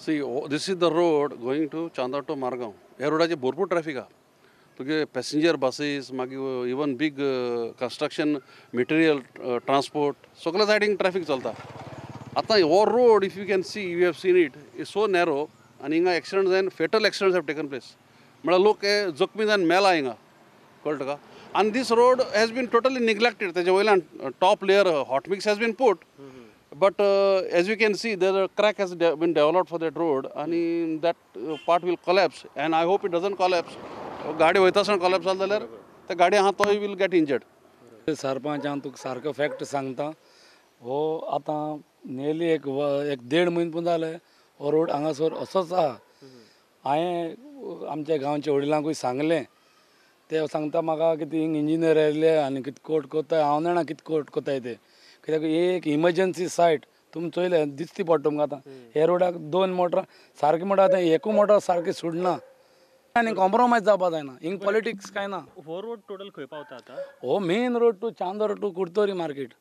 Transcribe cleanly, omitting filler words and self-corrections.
See, this is the road going to Chandor to Margao. ह्या रोडाचेर भरपूर traffic आहा. तुगे पॅसेंजर बसीस, मागीर even big construction material transport, सगळे सायडीन ट्रॅफिक चलता. आतां हो road, if you can see, you have seen it is so narrow आनी हिंगा एक्सिडंट जायन, fatal accidents have taken place. म्हळ्यार लोक हे जखमी जावन मेला हिंगा, कळटा तुका. आनी this road has been totally neglected. तेजे वयल्यान top layer hot mix has been put, but as you can see, there crack has been developed for that road आनी that part will collapse, and I hope it doesn't collapse. गाडी वयता आसतना collapse जाली जाल्यार त्या गाडी आहा तोय will get injured. Sarpanch, हांव तुका सारको फॅक्ट सांगता. हो आतां नियरली एक एक देड म्हयनो पूण जाले हो रोड हांगासर असोच आहा. हांवें आमच्या गांवच्या वडिलांकूय सांगलें, ते सांगता म्हाका की ती इंजिनियर आयले आनी कितें कोट कोत्ताय, हांव जाणा कितें कोट कोत्ताय ते. कित्याक एक इमर्जन्सी सायट तुमी चोयले दिसती पडटा तुमकां. आतां ह्या रोडाक दोन मोटरां सारकें म्हणटा, आतां एकूय मोटर सारकें सोडना आनी कॉम्प्रोमायज जावपा जायना. हिंग पॉलिटिक्स कांय ना. हो रोड टोटल खंय पावता आतां? हो main road to Chandor to Curtorim market.